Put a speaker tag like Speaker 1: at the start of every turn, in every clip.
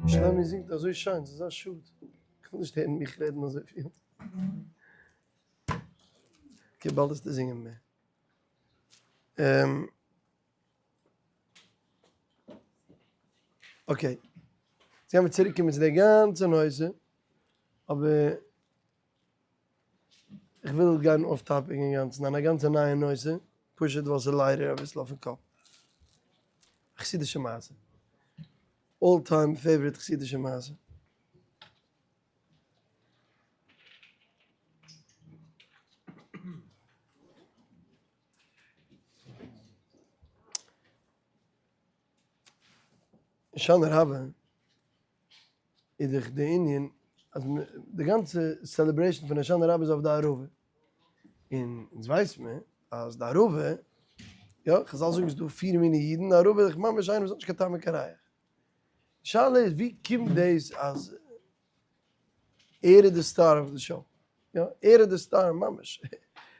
Speaker 1: שלומי זינגט אזוי שיין, ס'איז א שאד. איך וויל נישט הערן מיך רעדן אזויפיל. okay, באלד וועסטו זינגען מער. okay, יעצט גיימיר צוריק קומען צו די גאנצע נושא, אבער איך וויל גיין off topic אינגאנצן, אין א גאנצע נייע נושא, פשוט ווייל ס'איז ליידער אביסל אויפן קאפ. א חסידישע מעשה. all time favorite חסידישע מעשה. הושענא רבה איז דאך די ענין אז די גאנצע celebration פון הושענא רבה איז אויף די ערבה, און אונז ווייס מיר אז די ערבה, יא, חזל זאגן ס'איז דא פיר מיני אידן, ערבה איז דאך ממש איינער וואס האט נישט קיין טעם און קיין ריח. די שאלה איז ווי קומט דאס אז ער איז די star אוו די show, יא, ער איז די star ממש,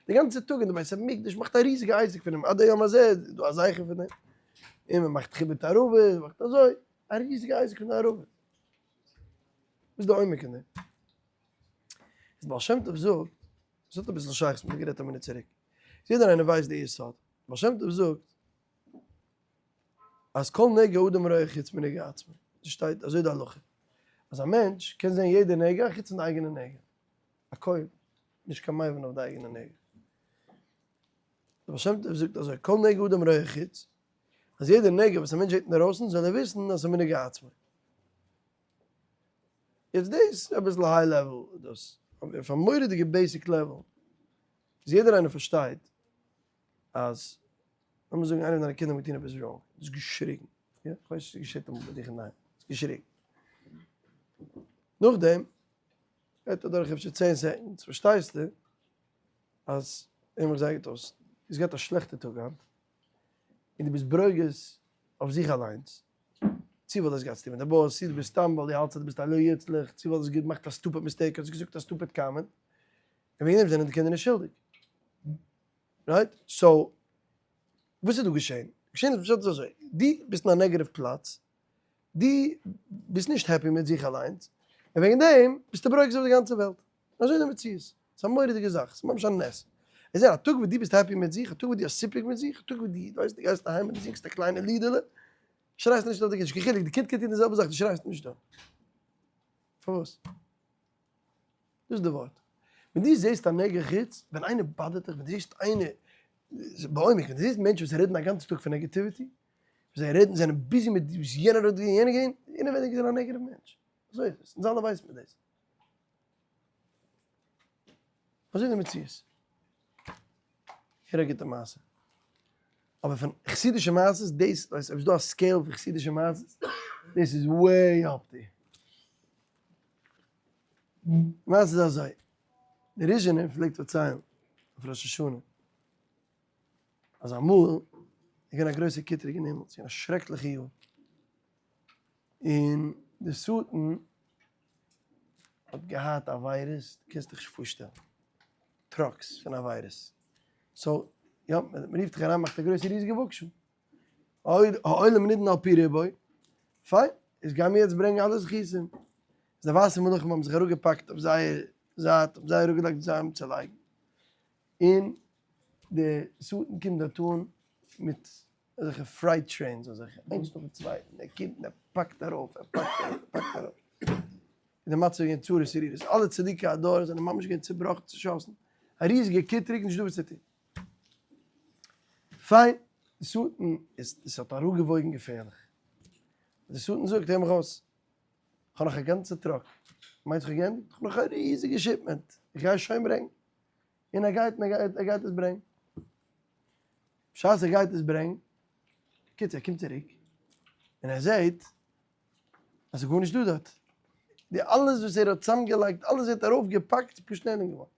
Speaker 1: די גאנצע טאג אין די בית המקדש מאכט א ריזיגע עסק פון אים, עד היום הזה איז דא א זכר פון דעם, און מען מאכט חיבוט ערבה, מען מאכט אזוי, א ריזיגע עסק פון די ערבה. וואס איז די עומק אין דעם? איז בעל שם טוב זאגט, עס האט אביסל שייכות מיט וואס גערעדט א מינוט צוריק, יעדער איינער ווייסט די יסוד, בעל שם טוב זאגט אז כל נגע אדם רואה חוץ מנגע עצמו, דאס שטייט אזוי די הלכה, אז א מענטש קען זען יעדע נגע חוץ פון די אייגענע נגע, א כהן נישט קיין מבין אויף די אייגענע נגע. דער בעל שם טוב זאגט אזוי, כל נגע אדם רואה חוץ, אז יעדע נגע וואס א מענטש זעט אינדערויסן זאל ער וויסן אז ס'איז מנגע עצמו. יעצט דאס איז אביסל high level דאס, אבער אויף א מורא'דיגע basic level, איז יעדער איינער פארשטייט אז לאמיר זאגן איינער פון דיינע קינדער האט געטון עפעס wrong, דו האסט געשריגן, יא, איך ווייס נישט צו ס'געשעט אמאל ביי דיך אינדערהיים, האסט געשריגן, נאכדעם גייט אדורך אפשר צען seconds פארשטייסטו אז אים איך זייער גוט אויס, דו האסט געהאט א שלעכטע טאג היינט, און דו ביסט ברוגז אויף זיך אליינס, צו ווייל דו האסט געהאט צוטון מיט די boss, צו דו ביסט סתם ווייל דו האלטסט אז דו ביסט א לא יוצלח, צו ווייל דו האסט געמאכט א stupid mistake, האסט געזאגט א stupid comment, און וועגן דעם זענען די קינדער נישט שולדיג. right? so, וואס איז דא געשען? געשען איז פשוט אזוי, דו ביסט אין א negative פלאץ, דו ביסט נישט happy מיט זיך אליינס, און וועגן דעם ביסטו ברוגז אויף די גאנצע וועלט. אזוי איז די מציאות. ס'איז א מורא'דיגע זאך, ס'איז ממש א נס. עס איז א טאג וואס דו ביסט happy מיט זיך, א טאג וואס דו האסט סיפוק מיט זיך, א טאג וואס דו ווייסט דו גייסט אהיים און דו זינגסט א קליינע לידעלע, שרייסט נישט אויף די קינד, נישט קיין חילוק, די קינד קען טון די זעלבע זאך, דו שרייסט נישט דא. פארוואס? דאס איז די ווארט. ווען דו זעסט א נגע חוץ, ווען איינער bother ט דיך, ווען דו זעסט איינער, בעומק, ווען דו זעסט מענטשן וואס רעדן א גאנצן טאג פון negativity, זיי רעדן, זענען busy מיט וואס יענער האט געטון, יענער געטון, אינעווייניג איז ער א negative מענטש. אזוי איז עס, אונז אלע ווייסן מיר דאס. אזוי איז די מציאות. הער א גוטע מעשה. אבער פון חסידישע מעשות, דאס, ווייסט, אויב איז דא א scale פון חסידישע מעשות, דאס איז way up there. מעשה איז אזוי, דער ריזשינער פלעגט פארציילן אויף ראש השנה, אז אמאל איז געווען א גרויסע קיטרוג אין הימל, ס'איז געווען א שרעקליכע יאר, און די שטן האט געהאט א וויירוס, דו קענסט דיך נישט פארשטעלן, trucks פון א וויירוס, so יא, מען רופט דיך אריין מאכט א גרויסע ריזיגע וואגשאל, העולם נידון על פי רובו, פיין, איז גיימיר יעצט ברענגען אלע זכותים, איז די ווייסע מלאכים האבן זיך אראפגעפאקט אויף זייער זייט, האבן זיי אראפגעלייגט וואס זיי האבן צו לייגן, און די שטן קומט דארט אן מיט אזעלכע freight trains אזעלכע איינס נאכן צווייטן, ער קומט און ער פאקט ארויף, ער פאקט ארויף, ער פאקט ארויף, און די מצב איז געווען צרות צרורות, אלע צדיקי הדור זענען ממש געווען צובראכן, צושאסן, א ריזיגע קיטרוג, נישטא וואס צו טון. פיין, די שטן איז, עס האט אראפגעוואויגן געפערליך. די שטן זאגט, הער מיך אויס, איך האב נאך א גאנצע truck, מיינסט איך האב געענדיגט? איך האב נאך א ריזיגע shipment, איך גיי שוין ברענגן. און ער גייט און ער גייט, ער גייט עס ברענגן. בשעת ער גייט עס ברענגן, קיצור ער קומט צוריק, און ער זעט אז ס'איז גארנישט דא דארט. די אלעס וואס ער האט צוזאמגעלייגט, אלעס וואס ער האט ארויפגעפאקט, איז פשוט נעלם געווארן.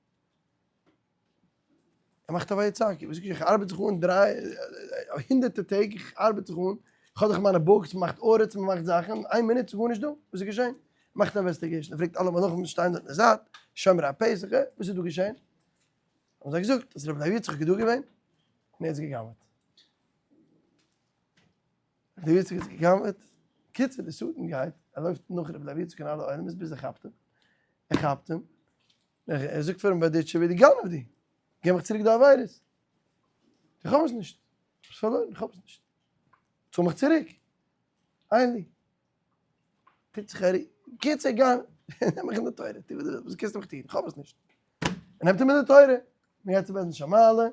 Speaker 1: ער מאכט א ויצעקו, וואס איך ארבעט זיך אן דריי הונדערטער טעג, איך ארבעט זיך אן, איך האב דאך מיינע books, מען מאכט audits, מען מאכט זאכן, איין מינוט ס'איז גארנישט דא, וואס איז געשען? מאכט א investigation, ער פרעגט אלע מלאכים וואס שטייען דארט אין די זייט, שומרי הפתח, וואס איז דא געשען? האבן זיי געזאגט אז רבי לוי יצחק איז דא געווען, און ער האט עס גע'גנב'עט. רבי לוי יצחק האט עס גע'גנב'עט, קיצור די שטן גייט, ער. ער לויפט נאך רבי לוי יצחק אין אלע עולמות ביז ער כאפט אים, ער כאפט אים, ער זאגט פארן בארדיטשובער דו גנב דו, געב מיך צוריק די עבירות, איך האב עס נישט, איך האב עס פארלוירן, איך האב עס נישט, צאל מיך צוריק, אין לי. טוט זיך א קיצור גיי נעם מיך אין די תורה, טו וואס דו ווילסט, וואס קענסטו מיך טון, איך האב עס נישט. ער נעמט אים אין די תורה, מען גייט צו בית דין של מעלה,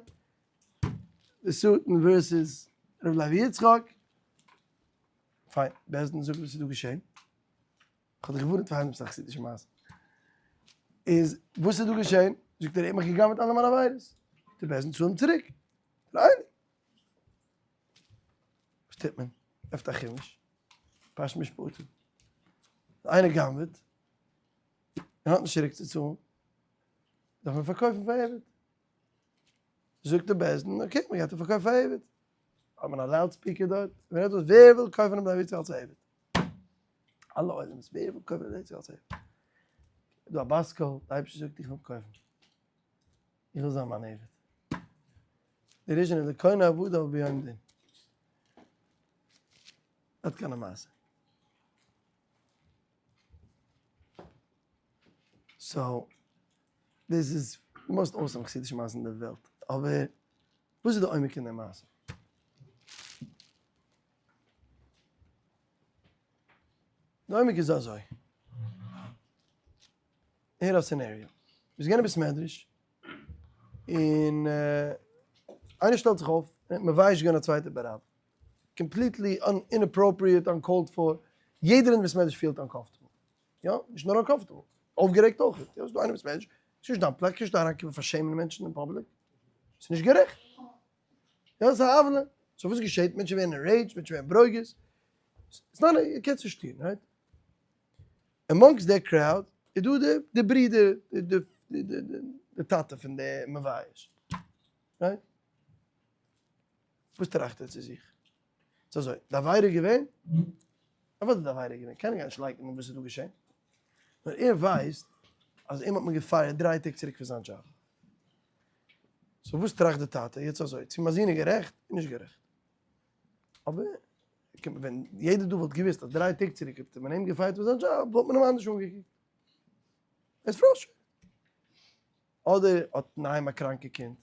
Speaker 1: די שטן versus ר' לוי יצחק, פיין, בית דין זאגט וואס איז דא געשען, איך האב דיך געווארנט פאר איינעם ס'איז א חסידישע מעשה, איז וואס איז דא געשען, זאגט ער, ער האט מיך גע'גנב'עט אלע מיינע עבירות, זאגט דער בית דין צאל אים צוריק, ניין. וואס טוט מען? עפנט א חומש, פרשת משפטים, איינער גנב'עט און האט נישט צוריק צו צאלן, דארף מען פארקויפן פאר עבד. זאגט די בית דין, okay, מען גייט אים פארקויפן פאר עבד. האט מען א loud speaker דארט, מען רעדט דארט, ווער וויל קויפן דעם לוי יצחק אלס עבד? אלע עולמות, ווער וויל קויפן דעם לוי יצחק אלס עבד? דא א בת קול, די אייבערשטער זאגט איך וויל קויפן. איך וויל זיין מיין עבד. דער ריזשינער לקונה עבדיו ביום דין. עד כאן המעשה. so, דאס איז most awesome חסידישע מעשה אין דער וועלט. אבער וואס איז די עומק אין דער מעשה? די עומק איז אזוי. הער א scenario. ביסט געווען אין בית מדרש, און איינער שטעלט זיך אויף, און האט מבייש געווען א צווייטער ברבים. completely inappropriate, uncalled for, יעדער אין בית מדרש פילט uncomfortable. יא, נישט נאר uncomfortable, אויפגערעגט אויך. יא, ס'איז דא איינער אין בית מדרש, ס'איז נישט דיין פלאץ, קענסט נישט אריינקומען פארשעמען מענטשן אין public. ס'איז נישט גערעכט. יא, ס'איז א עוולה. so וואס געשעט? מענטשן ווערן enraged, מענטשן ווערן ברוגז. ס'איז נאט א, קענסט נישט טון, right? Amongst די crowd איז דא די די ברודער די די די טאטע פון די מבייש, right? וואס טראכט ער צו זיך? ס'איז אזוי, די עבירה איז געווען? אוודאי די עבירה איז געווען, קיינער גייט נישט לייקענען וואס איז דא געשען, נאר ער ווייסט אז אים האט מען געפייערט דריי טעג צוריק פון זיין דזשאב. so וואס טראכט די טאטע יעצט אזוי, צו מיין זון איז גערעכט? איז נישט גערעכט. אבער ווען יעדער דא וואלט געוואוסט אז דריי טעג צוריק האט מען אים געפייערט פון זיין דזשאב וואלט מען אים אנדערש אנגעקוקט. ער איז frustrated. אדער האט אינדערהיים א קראנקע קינד.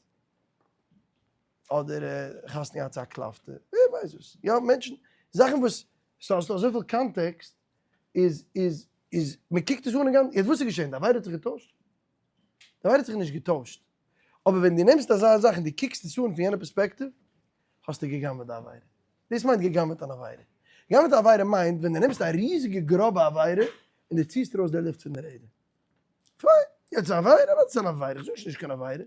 Speaker 1: אדער חתונה געהאט צו א קלאפטע. ווער ווייסט וואס. יא מענטשן, זאכן וואס ס'האט אזויפיל context איז איז איז מ'קוקט עס אן אינגאנצן. יעצט וואס איז געשען? די עבירה האט זיך געטוישט? די עבירה האט זיך נישט געטוישט. אבער ווען דו נעמסט אזא זאך און דו קוקסט עס אן פון יענע פערספעקטיוו, האסטו גע'גנב'עט די עבירה. דאס מיינט גע'גנב'עט אן עבירה. גע'גנב'עט א עבירה מיינט ווען דו נעמסט א ריזיגע גראבע עבירה און דו ציסט ארויס די לופט פון די רעדער. פיין, יעצט א עבירה? וואס איז אן עבירה? איך זאג נישט נישט קיין עבירה.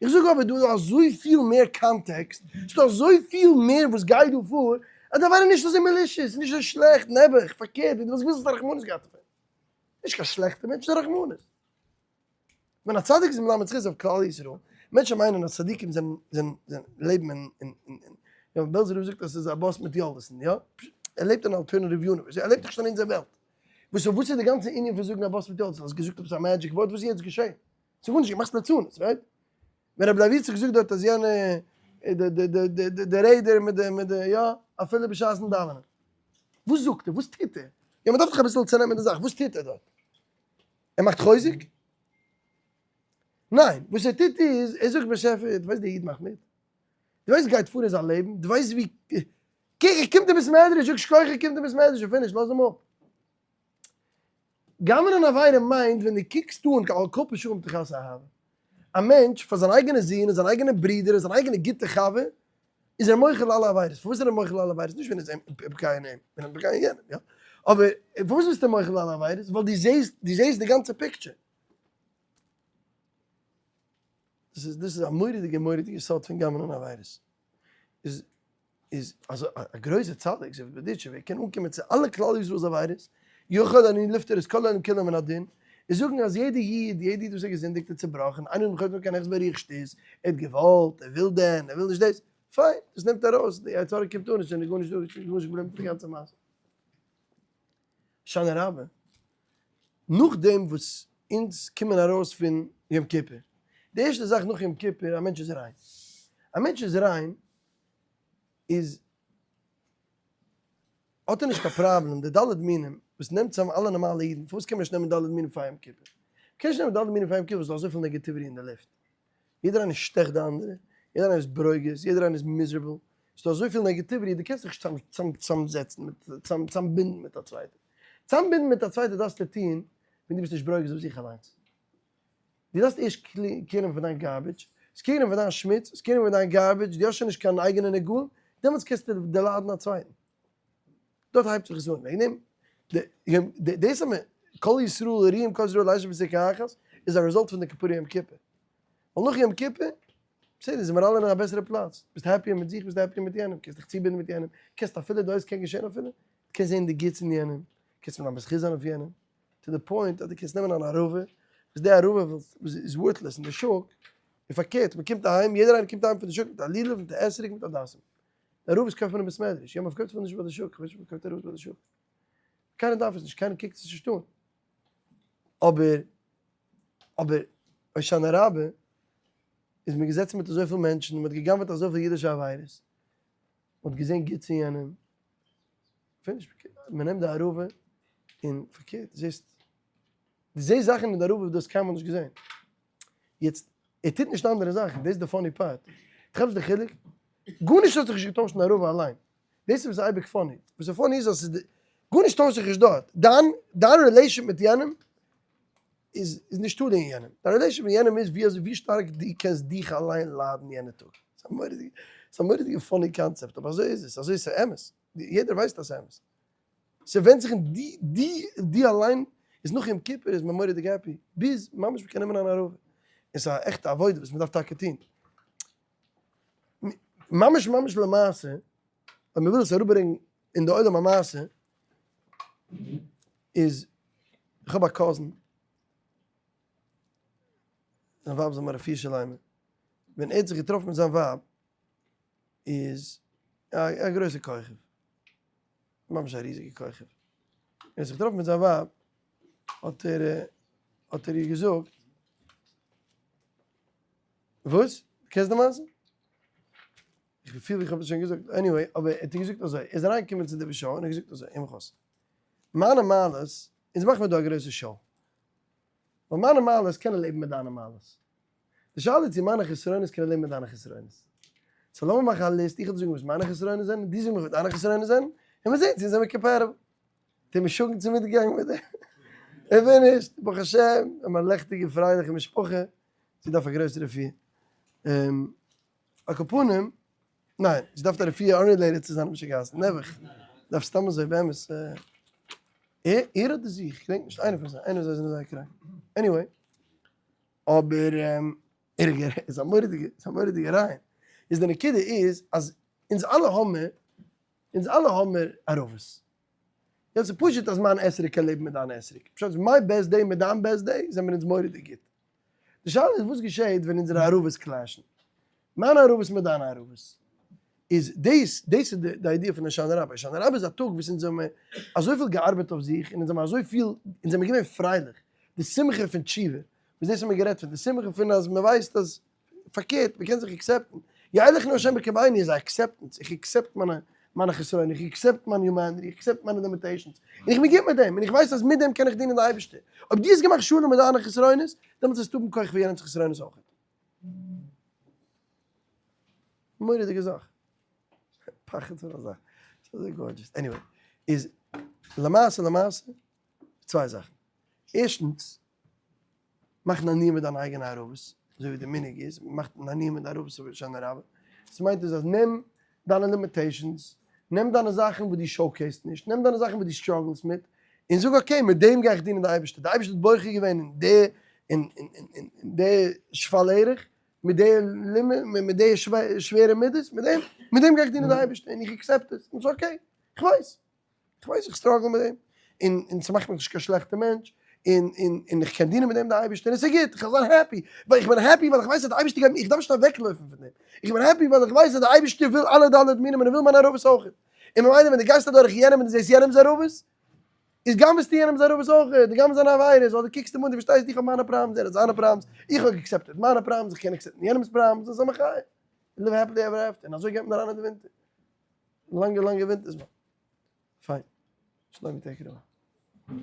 Speaker 1: איך זאג אבער דא איז אזויפיל מער context, ס'איז דא אזויפיל מער וואס גייט דא פאר, אז די עבירה איז נישט אזוי malicious, נישט אזוי שלעכט, נעבעך, פארקערט, ווען דו וואלסט געוואוסט וואלסטו רחמנות געהאט אויף אים. נישט קיין שלעכטע מענטש, ס'איז א רחמנות. ווען א צדיק איז מלמד זכות אויף כלל ישראל, מענטשן מיינען אז צדיקים זענען זענען זענען לעבן אין אין אין יא, בעלזער רב זאגט אז ס'איז א באס מיט יולדת'ן, יא? ער לעבט אין alternative universe, ער לעבט נישט אין אונזער וועלט. וואס וואס איז די גאנצע ענין פון זאגן א באס מיט יולדת'ן? האסט געזאגט עפעס א magic ווארט, וואס איז יעצט געשען? ס'איז גארנישט, געמאכט ליצנות, right? ווען רבי לוי יצחק זאגט דארט אז יענע די די די די די די רעדער מיט די מיט די יא, אפילו בשעת'ן דאווענען. וואס זאגט ער? וואס טוט ער? יא, מ'דארף דאך אביסל צונעמען די זאך, וואס טוט ער דארט? ער מאכט חוזק? ניין, וואס ער טוט איז, ער זאגט באשעפער, דו ווייסט דער איד מאכט מיט? דו ווייסט וואס גייט פאר אין זיין לעבן? דו ווייסט ווי, קוק ער קומט אין בית מדרש, זאג שכוח ער קומט אין בית מדרש און finish, לאז אים אפ. גנב'נען עבירה מיינט ווען דו קוקסט אן על כל פשעים תכסה אהבה. א מענטש פאר זיין אייגענע זון און זיין אייגענע ברודער און זיין אייגענע גוטע חבר איז ער מוחל אלע עבירות. פארוואס איז ער מוחל אלע עבירות? נישט ווען ער איז פוגע אין אים, ווען ער איז פוגע אין יענעם, יא. אבער פארוואס ביסטו מוחל אלע עבירות? ווייל דו זעסט, דו זעסט די גאנצע picture. דאס איז, דאס איז א מורא'דיגע מורא'דיגע סוד פון גנב'נען עבירות. איז איז אז א גרויסע צדיק זאב בארדיטשוב ער קען אנקומען צו אלע כלל ישראל'ס עבירות, יכול אני לפטור את כל העולם כולו מן הדין, און זאגן אז יעדע איד, יעדע איד וואס האט געזינדיגט איז צובראכן, איינער האט מחויב קיין עכט ברוח שטות, ער האט געוואלט, ער וויל דען, ער וויל נישט דאס, פיין, דאס נעמט ארויס, די יצר הרע קומט אן, איז שוין גארנישט דא, איז שוין גארנישט געבליבן פון די גאנצע מעשה. הושענא רבה, נאכדעם וואס אונז קומען ארויס פון יום כיפור, די ערשטע זאך נאך יום כיפור, א מענטש איז ריין, א מענטש איז ריין, איז האט ער נישט קיין פראבלעם, די ד' מינים וואס נעמט צוזאם אלע נארמאלע אידן, פארוואס קען מען נישט נעמען ד' מינים פאר יום כיפור? מ'קען נישט נעמען ד' מינים פאר יום כיפור ווייל ס'איז דא אזויפיל negativity אין די לופט. יעדער איינער שטעכט די אנדערע, יעדער איינער איז ברוגז, יעדער איינער איז miserable, ס'איז דא אזויפיל negativity, דו קענסט זיך נישט צוזאמזעצן מיט, צוזאמבינדן מיט א צווייטער. צוזאמבינדן מיט א צווייטער דארפסטו טון ווען דו ביסט נישט ברוגז אויף זיך אליינס. דו דארפסט ערשט clean ען פון דיין garbage, עס clean ען פון דיין שמוץ, עס clean ען פון דיין garbage, דו האסט שוין נישט קיין אייגענע נגעים, דעמאלטס קענסטו דערליידן א צווייטן. דארט הייבט זיך עס אן. וועגן דעם, דאס אז מען, כל ישראל הריעים כל ישראל לישב בסוכה אחת, איז א result פון די כפרה יום כיפור. ווייל נאך יום כיפור, בסדר, זעמיר אלע אין א בעסערע פלאץ. ביסט happier מיט זיך, ביסט happier מיט יענעם, קענסט דיך צובינדן מיט יענעם, קענסט אפילו, דאס קען געשען אפילו, קענסט זען די גוטס אין יענעם, קענסט מלמד זכות זיין אויף יענעם. to the point אז דו קענסט נעמען אן ערבה, וואס די ערבה וואס איז worthless אין די שוק, און פארקערט, מען קומט אהיים, יעדער איינער קומט אהיים פון די שוק מיט א לולב, מיט א אתרוג, מיט הדסים. די ערבות קויפט מען אין בית מדרש, יא מען פארקויפט עס נישט ביי די שוק, כ'ווייס נישט מען קויפט ערבות ביי די שוק. קיינער דארף עס נישט, קיינער קוקט עס נישט אן. אבער, אבער, הושענא רבה איז מען געזעצן מיט אזויפיל מענטשן, מען האט גע'גנב'עט אזויפיל אידישע עבירות, מען האט געזען גוטס אין יענעם, finish, מען נעמט די ערבה און פארקערט, זעסט, דו זעסט זאכן אין די ערבה וואס דו האסט קיינמאל נישט געזען. יעצט, ער טוט נישט אנדערע זאכן, דאס איז די funny part. דו כאפסט די חילוק? גארנישט האט זיך נישט געטוישט אין ערבה אליין. דאס איז וואס איז אייביג funny. וואס איז funny איז אז ס'איז די, גארנישט טוישט זיך נישט דארט. דיין, דיין relation מיט יענעם איז, איז נישט תלוי אין יענעם. דיין relation מיט יענעם איז ווי אזוי, ווי שטארק דו קענסט דיך אליין ליידן יענע טאג. ס'איז א מורא'דיגע, ס'איז א מורא'דיגע funny concept, אבער אזוי איז עס, אזוי איז ס'אמת. יעדער ווייסט אז ס'אמת. ס'ווענדט זיך אין די, די, די אליין איז נאך יום כיפור איז מען מורא'דיג happy, ביז ממש מ'קען נעמען אן ערבה. און ס'איז א עכטע עבודה וואס מ'דארף טאקע טון. ממש ממש למעשה, אויב מ'וויל עס אראפברענגן אין די עולם המעשה, איז, איך האב א cousin, זיין ווייב זאל האבן א רפואה שלימה, ווען ער האט זיך געטראפן מיט זיין ווייב, איז א גרויסע כוכב, ממש א ריזיגע כוכב, ער האט זיך געטראפן מיט זיין ווייב, האט ער האט ער איר געזאגט, וואס? קענסט די מעשה? איך פיל ווי איך האב עס שוין געזאגט, anyway, אבער ער האט איר געזאגט אזוי, ער איז אריינגעקומען צו די show און ער האט געזאגט אזוי, הער מיך אויס, מיינע מעלות, אונז מאכן מיר דא א גרויסע show, ווייל מיינע מעלות קענען לעבן מיט דיינע מעלות, די שאלה איז צו מיינע חסרונות קענען לעבן מיט דיינע חסרונות. so לאמיר מאכן א list, איך וועל דיר זאגן וואס מיינע חסרונות זענען, דו זאג מיך וואס דיינע חסרונות זענען, און מיר זעהן צו אונז זעמיר compatible. די משוגעים צו מיטגעגאנגען מיט דעם? איך בין נישט, ברוך השם, האבן א לעכטיגע פרייליכע משפחה, זי דארף א גרויסע רפואה. על כל פנים, ניין, זי דארף א רפואה unrelated צו זיינע משוגעת'ן, נעבעך, דארף סתם אזוי באמת, ער ער אדער זי, איך געדענק נישט, איינער פון זיי, איינער פון זיי זענען זייער קראנק, anyway. אבער ער איז א מורא'דיגע, איז א מורא'דיגע רעיון. איז די נקודה איז אז אונז אלע האמער, אונז אלע האמער ערבות. יעצט איז פשוט אז מיין אתרוג קען לעבן מיט דיין אתרוג. פשט איז מיין best day מיט דיין best day זעמער אונז מורא'דיג גוט. די שאלה איז וואס געשעהט ווען אונזערע ערבות clash ן. מיינע ערבות מיט דיינע ערבות. איז דאס, דאס איז די idea פון הושענא רבה. הושענא רבה איז א טאג וואס אונז האמער אזויפיל געארבעט אויף זיך און אונז האמער אזויפיל, אונז זעמער געווען פרייליך. די שמחה פון תשובה, וואס דאס האט מען גערעדט פון, די שמחה פון אז מען ווייסט אז פארקערט, מען קען זיך accept ן, ילך נא השם בקרבנו איז א acceptance, איך accept מיינע מיינע חסרונות, איך accept מיין humanity, איך accept מיינע limitations, און איך בין גוט מיט דעם, און איך ווייס אז מיט דעם קען איך דינען די אייבערשטער. אויב דו האסט געמאכט שלום מיט דיינע חסרונות, דעמאלטס וועסטו האבן כח פאר יענעמ'ס חסרונות אויך. מורא'דיגע זאך. פחד פון א זאך. ס'איז אזוי gorgeous. anyway, איז למעשה למעשה, צוויי זאכן. ערשטנס, מאך נענועים מיט דיינע אייגענע ערבות, אזוי ווי די מנהג איז, מען מאכט נענועים מיט די ערבות אויף הושענא רבה. דאס מיינט איז אז נעם דיינע limitations, נעם דיינע זאכן וואס דו showcase סט נישט, נעם דיינע זאכן וואס דו struggle סט מיט, און זאג okay, מיט דעם גיי איך דינען די אייבערשטער. די אייבערשטער האט בוחר געווען אין די אין אין די שפל ערך, מיט די limit, מיט די שווערע מידות, מיט דעם, מיט דעם גיי איך דינען די אייבערשטער, און איך accept עס, און ס'איז okay, איך ווייס. איך ווייס איך struggle מיט דעם, און און ס'מאכט מיך נישט קיין שלעכטע מענטש, און און און איך קען דינען מיט דעם די אייבערשטער, און ס'איז גוט, איך וועל זיין happy, ווייל איך בין happy ווייל איך ווייס אז די אייבערשטער גייט מיר, איך דארף נישט אוועקלויפן פון דעם, איך בין happy ווייל איך ווייס אז די אייבערשטער וויל אלע ד' מינים און ער וויל מיינע ערבות אויך. און ממילא ווען דו גייסט אדורך יענעם און דו זעסט יענעמ'ס ערבות, איז גנב'סטו יענעמ'ס ערבות אויך, דו גנב'סט זיינע עבירות, ווייל דו קוקסט אים אן, דו פארשטייסט איך האב מיינע problems, ער האט זיינע problems, איך האב accepted מיינע problems, איך קען accept ן יענעמ'ס problems, און ס'איז א מחיה. live happily ever after, און אזוי גייט מען אריין אין די ווינטער. לאנגע לאנגע ווינטערס מאן. פיין. שלומי, take it away.